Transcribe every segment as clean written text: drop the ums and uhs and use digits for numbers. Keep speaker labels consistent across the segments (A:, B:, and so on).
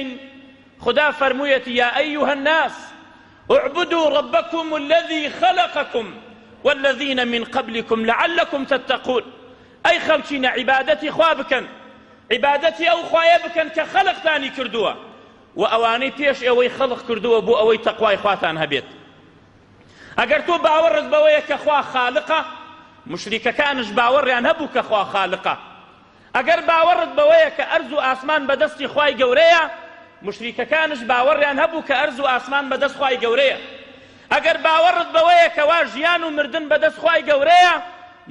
A: بکەین؟ خودا فەرموویەتی یا ایها الناس اعبدوا ربکم الذی خلقکم والذین من قبلکم لعلکم تتقون. ئەی خەڵکینە عیبادەتی خوا بکەن، عیبادەتی ئەو خوایە بکەن کە خەلقتانی کردووە و ئەوانەی پێش ئێوەی خەڵق کردووە بۆ ئەوەی تەقوای خواتان هەبێت. ئەگەر تۆ باوەڕت بەوەیە کە خوا خالقە، موشریکەکانش باوەڕیان هەبوو کە خوا خالقە. ئەگەر باوەڕت بەوەیە کە ئەرز و ئاسمان بەدەستی خوای گەورەیە، موشریکەکانش باوەڕیان هەبوو کە ئەرز و ئاسمان بەدەست خوای گەورەیە. ئەگەر باوەڕت بەوەیە کەوا ژیان و مردن بەدەست خوای گەورەیە،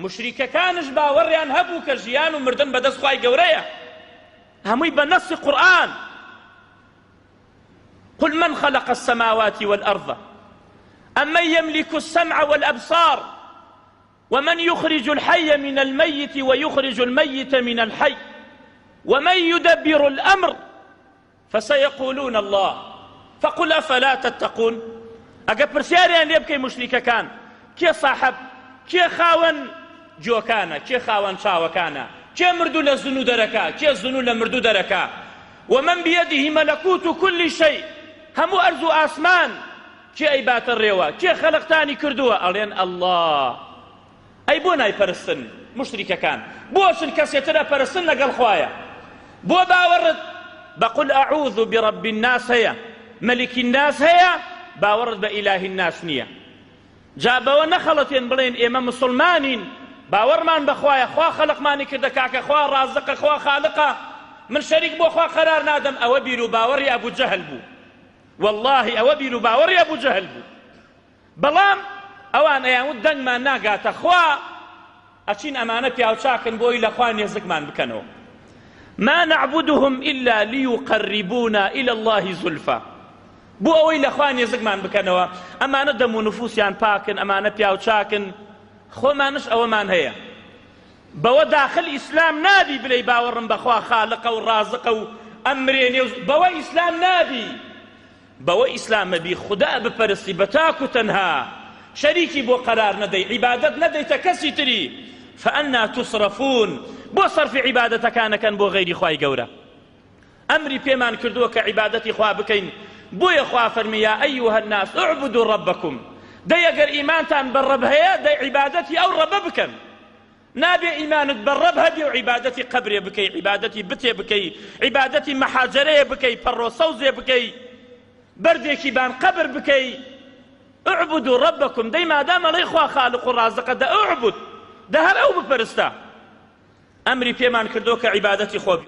A: موشریکەکانش باوەڕیان هەبوو کە ژیان و مردن بەدەست خوای گەورەیە. هەمووی بە نەسی قورئان. قل من خلق السماوات والأرض أمن يملك السمع والأبصار ومن يخرج الحي من الميت ويخرج الميت من الحي ومن يدبر الأمر فسيقولون الله فقل أفلا تتقون. ئەگەر پرسیاریان لێ بکەی موشریکەکان کێ ساحەب کێ خاوەن گوێکانە کێ خاوەن چاوەکانە کێ مردوو لە زنوو دەرەکا کێ زنوو لە مردوو دەرەکا ومن بیده ملکوت کل شیء هەموو ئەرز و ئاسمان کێ ئەیباتە ڕێوە کێ خەلقتانی کردووە ئەڵێن اللە. ئەی بۆ نایپەرستن موشریکەکان بۆ ئەچن کەسێ تر ئەپەرستن لەگەڵ خوایە بۆ باوەڕت بە قل اعوذ برب الناس هەیە ملک الناس هەیە باوەڕت بە ئیلاهی الناس نییە جا بەوە نەخەڵەتێن بڵێن ئێمە مسوڵمانین باوەڕمان بە خوایە خوا خەلقمانی کردە کاکە خوا ڕازقە خوا خالقە من شەریک بۆ خوا قەرار نادەم ئەوە بیر و باوەڕی ئەبو جەهل بوو واللهی ئەوە بیر و باوەڕی ئەبو جەهل بوو بەڵام ئەوان ئەیانوت دەنگمان ناگاتە خوا ئەچین ئەمانە پیاوچاکن بۆی لە خوا نێزکمان بکەنەوە ما نعبدهم إلا ليقربونا إلى الله زلفا بۆ ئەوەی لە خوا نێزکمان بکەنەوە ئەمانە دەم و نفوسیان پاکن ئەمانە پیاوچاکن خۆمانش ئەوەمان هەیە بەوە داخل ئیسلام نابی بلێی باوەڕم بەخوا خالقە و ڕازقە و ئەمرێنێ و بەوە ئیسلام نابی بەوە ئیسلام مەبی خودا بپەرستی بە تاک و تەنها شەریکی بۆ قەرار نەدەی عیبادەت نەدەیتە کەسی تری فأنا تصرفون بۆ سەرفی عیبادەتەکانەکەن بۆ غەیری خوای گەورە ئەمری پێمان کردووە کە عیبادەتی خوا بکەین بۆیە خوا فەرمی یا ئەیها الناس اعبدوا ربکم دەی ئەگەر ئیمانتان بە ڕەب هەیە دەی عیبادەتی ئەو ڕەبە بکەن نابێ ئیمانت بە ڕەب هەبێ و عیبادەتی قەبرێ بکەی عیبادەتی بتێ بکەی عیبادەتی مەحاجەرەیە بکەی پەڕۆ سەوزێ بکەی بەردێکی بان قەبر بکەی اعبدوا ربکم دەی مادام ئەڵێی خوا خالق و ڕازقە دە اعبد دە هەر ئەو بپەرستە ئەمری پێمان کردووە کە عیبادەتی خۆ.